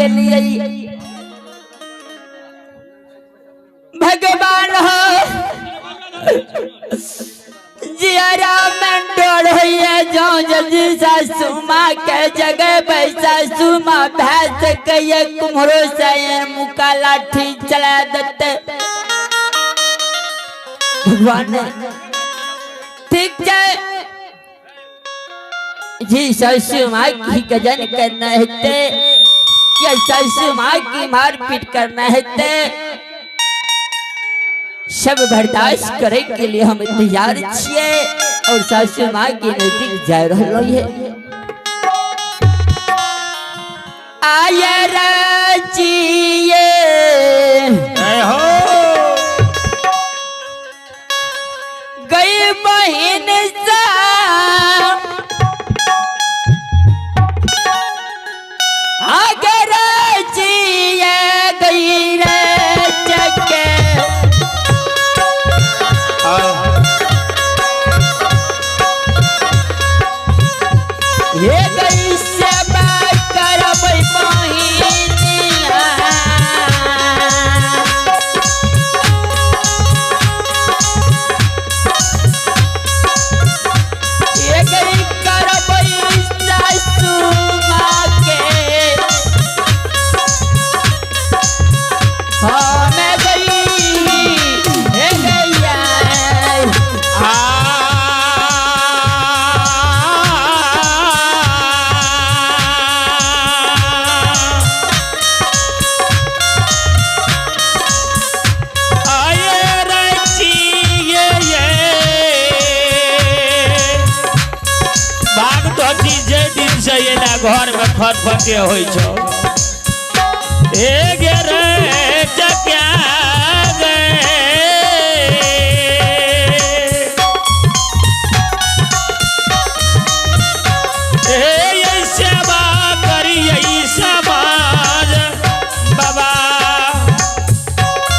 गेलियै। भगवान हो, जियरा में डर होइए जो जल्दी सासू माँ के जगह सासू माँ भै सकैए, कुम्हरो से मुका लाठी चला देते। भगवान ठीक है जी, सासू माँ की गजन करना है या सासू माँ की मारपीट करना है, सब बर्दाश्त करे के लिए हम तैयार छिए और सासू माँ के नजदीक जा रहे है। आय रचिए हो गई बहिन सा आगे रचिए गई रे चके ये गई सेवा करबै बहिनिया। ये गई करबै सासू माँ के, हम गई हे गैया। घर में फटफटे होइ छौ ए गे रे चक्या गे। ए सेवा करियै समाज बाबा।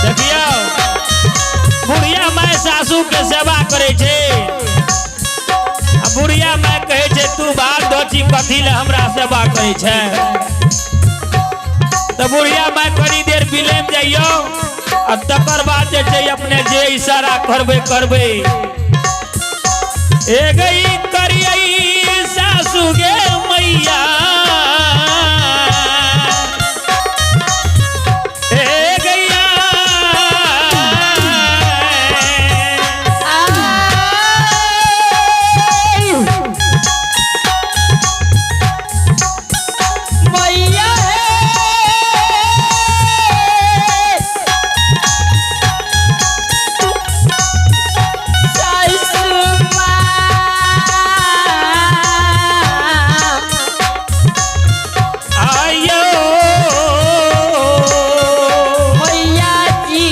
देखियौ बुढ़िया माय सासू के सेवा करै छै आ बुढ़िया माय कहै छै तू बाल धोची कथी ले हमरा सेवा करै छै। तऽ बुढ़िया माय कनी देर बिलमि जइयौ आ तकर बाद जे छै अपने जे इशारा करबै करबै। ए गई करियै सासू गे मैया, ए गैया। मैया सासू माँ आयो मैया जी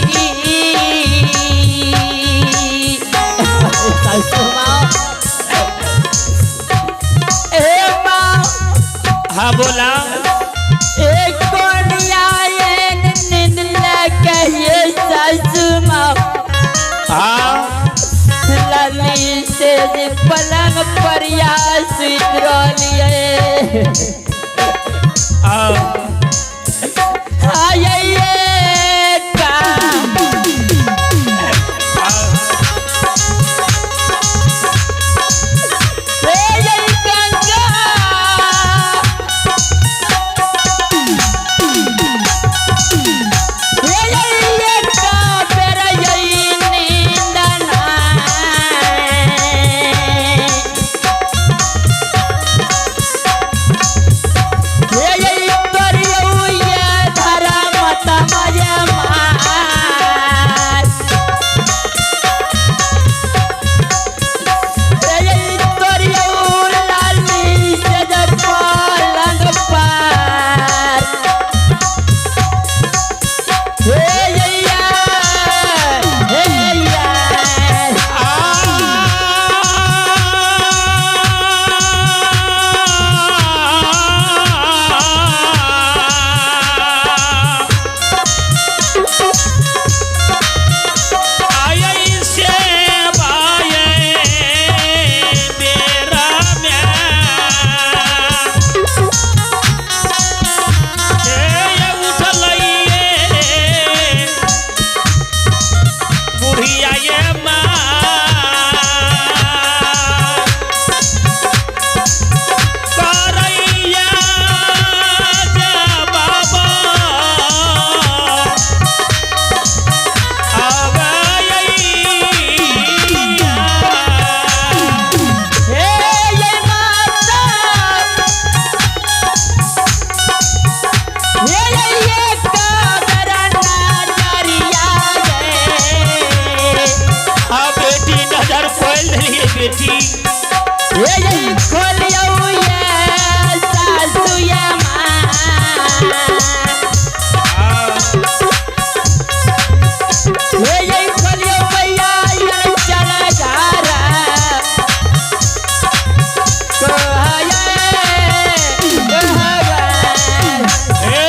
सासू माँ, ए माँ। हाँ बोला। एक कोनिया नींद लगे सासू माँ। हाँ लाली से पलंग पर या सुत रहलिए। आओ। आइए का ए ये गंगा ए ये का बेरा ये नींद ना। ये तोरी हे ये कादरा नजरिया ये। हाँ बेटी, नजर खोल देलिए बेटी। हे ये खोलियो ये सासू ये माँ। हाँ। हे ये खोलियो भैया ये चल घर कहये कहवा। ए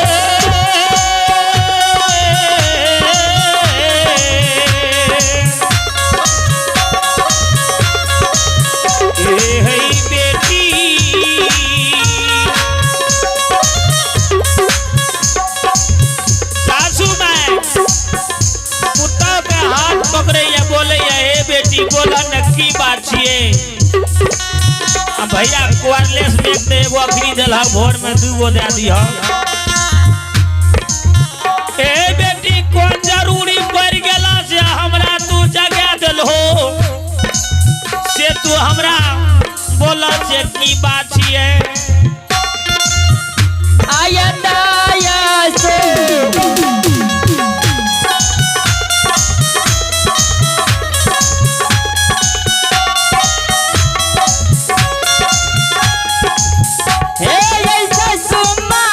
हे बेटी, सासू माय पुतोह के हाथ पकड़े या बोले या, हे बेटी, बोला न, की बात छिए? आ भैया, क्वारलेस में ते एगो अखनी देलहक, भोर में दूगो दे दिह। ए बेटी, कोन जरूरी पड़ गेला से हमरा तू जगा देलहो? से तू हमरा बोला से की बात छिए? आयताया से हे ये सासू माँ,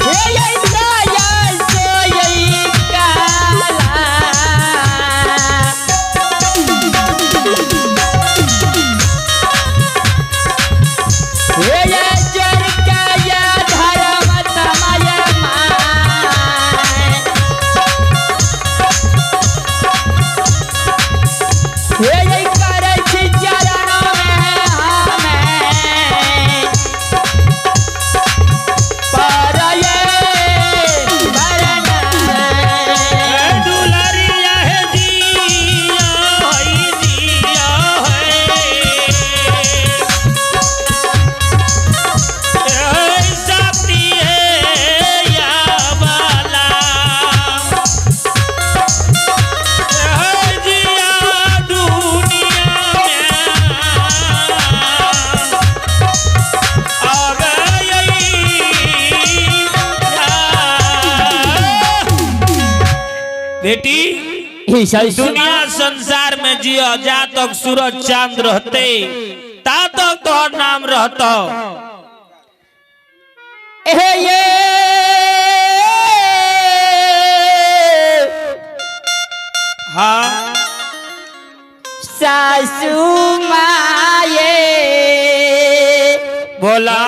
हे ये साया से ये काला। हे ये जर का ये धर्म तमय my. हे ये करै छी चरण में हमें पर ये भरना। ए दुलारिया हे जिया है, जिया है। ए शक्ति है या वाला। ए जिया दुनिया में आ गई। बेटी, दुनिया संसार में जियो, जा तक सूरज चांद रहते ता तक तोहर नाम रहतो। हे ये हाँ। सासू माये। बोला।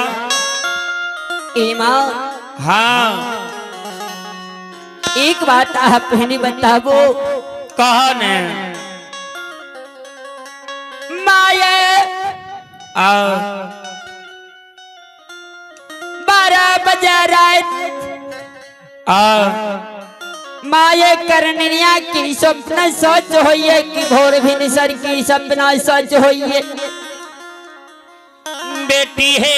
ईमा। हाँ। एक बात आप नहीं बताबो? कह ने। माये, आ 12 बजे रात आ माये करनिया की सपना सच होइए कि भोर भिनसर की सपना सच होइए? बेटी है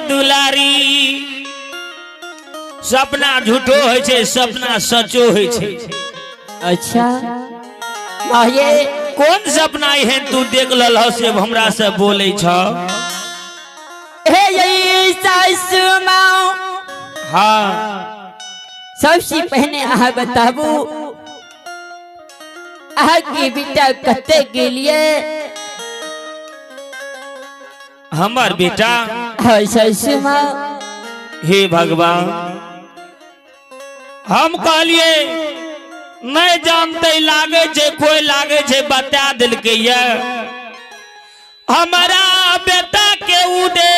दुलारी, सपना झूठो होइ छै, सपना सचो होइ छै। अच्छा माये। कोन सपना एहन तू देख ललह से हमरा से बोलै छ? हे ये सासू माँ। हाँ। सबसे पहले अहाँ बताबू, अहाँ की बेटा कते गेलिए? हमर बेटा? हाँ सासू माँ। हे भगवान, हम कहलिए नहीं जानते, लागे छै कोई लागे छै बता देलकै ये हमारा बेटा के उदे,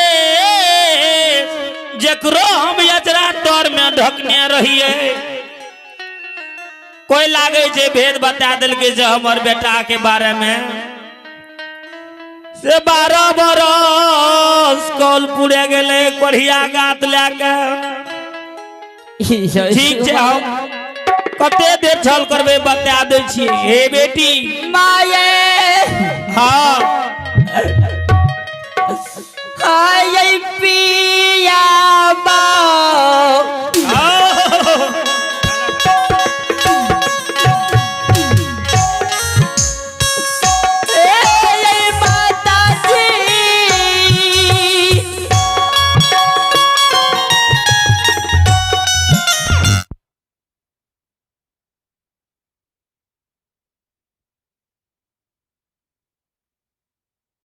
जकरो हम अचरा तर में ढकने रहिए। कोई लागे छै भेद बता देलकै जे हमर बेटा के बारे में से 12 बरस कल पुरे गेलै कोढ़िया गात लए के। ठीक छै, हम कते देर छल करबै, बता दै छियै। हे बेटी। माये। हाँ।